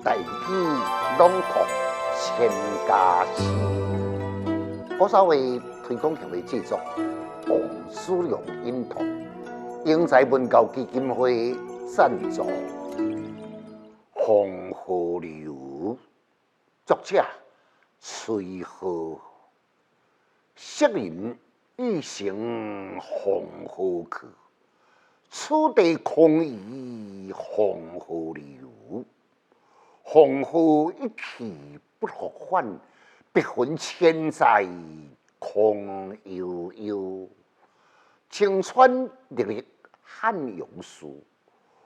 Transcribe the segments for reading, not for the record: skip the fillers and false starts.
台語朗讀千家詩。古早話推廣協會製作，王子良音圖，英才文教基金會贊助。黃河流，作者崔顥。昔人欲乘黃河去，此地空餘黃河流。黃河一去不復返，碧雲千載空悠悠。青川歷歷漢陽樹，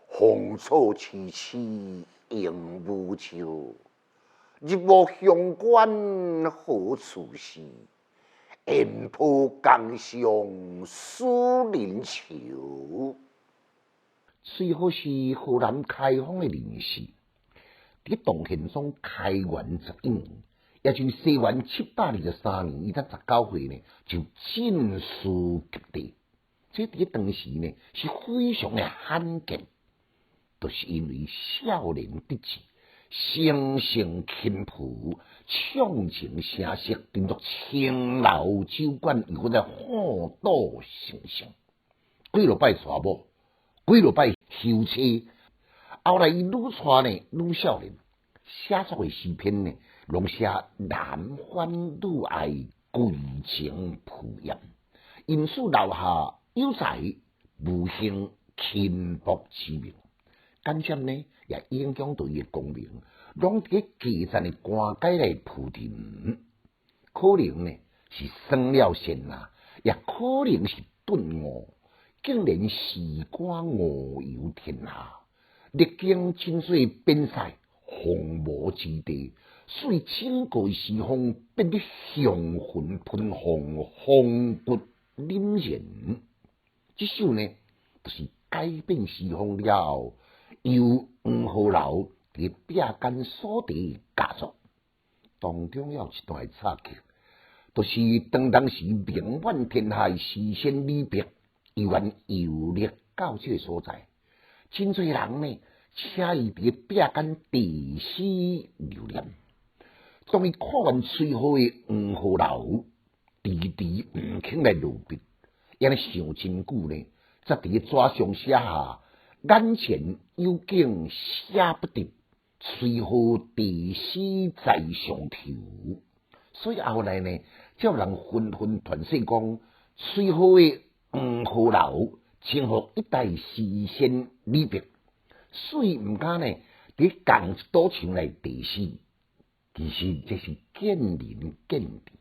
荒草萋萋鸚鵡洲。日暮鄉關何處是？雁破江上思人愁。崔顥是河南開封的人士，佇唐玄宗開元11年，也就是西元723年，伊才19歲呢，就進士及第。這佇當時呢是非常的罕見，就是因為少年得志，生性勤圃，暢情聲色，定做青樓酒館，又閣在好賭成性。幾落擺娶某，幾落擺休妻。後來伊愈娶呢愈少年，寫作的詩篇呢，攏寫男歡女愛、貴情浮豔，因此留下有才無行輕薄之名。間接呢，也影響到伊的功名，攏佇個下層的官階來鋪陳。可能呢是耍了線啊，也可能是頓悟，竟然詩歌遨遊天下，歷經真濟邊塞荒蕪之地，所以整個詩風變得雄渾奔放、風骨凜然。這首呢，就是改變詩風了後，由黃河流佇壁間所得佳作，當中有一段插曲，就是當當時名滿天下的詩仙李白，猶原遊歷到這個所在，真濟人呢，請伊佇壁間題詩留念。當伊看完崔顥的黃河流，遲遲毋肯來落筆，按呢想真久呢，才佇紙上寫下：眼前有景寫不得，崔顥題詩在上頭。所以後來呢，才有人紛紛傳說講，崔顥的黃河流征服一代詩仙李白，所以毋敢呢佇仝一堵牆來題詩。其實這是見仁見智，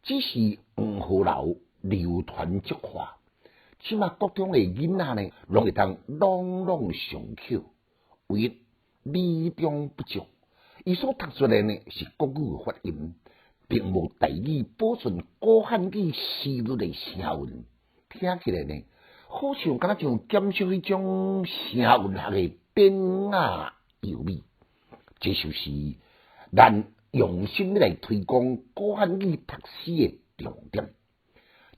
只是黃河流流傳足快。這馬國中的囡仔呢，攏會當朗朗上口，唯一美中不足。伊所讀出來呢是國語發音，並無台語保存古漢語詩律的聲韻，聽起來呢，好像敢若像減少彼種聲韻學的典雅優美。這就是咱用心來推廣古漢語讀詩的重點。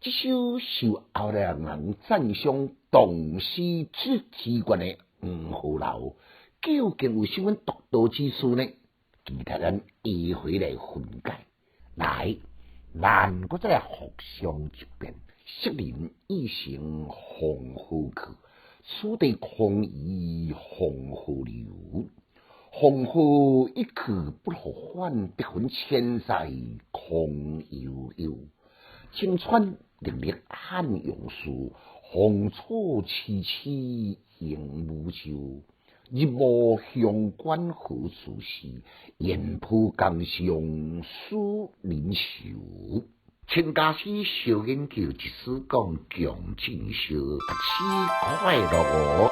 這首受後來人讚賞唐詩之冠的黃河流，究竟有啥物獨到之處呢？期待咱下回來分解。來，咱閣再來復誦一遍：昔人欲乘黃河去，此地空餘黃河流。黃河一去不復返，碧雲千載空悠悠。青川歷歷漢陽樹，荒草萋萋鸚鵡洲。日暮鄉關何處是？雁破江上思人愁。千家詩小研究，一絲講強進修，讀詩快樂哦。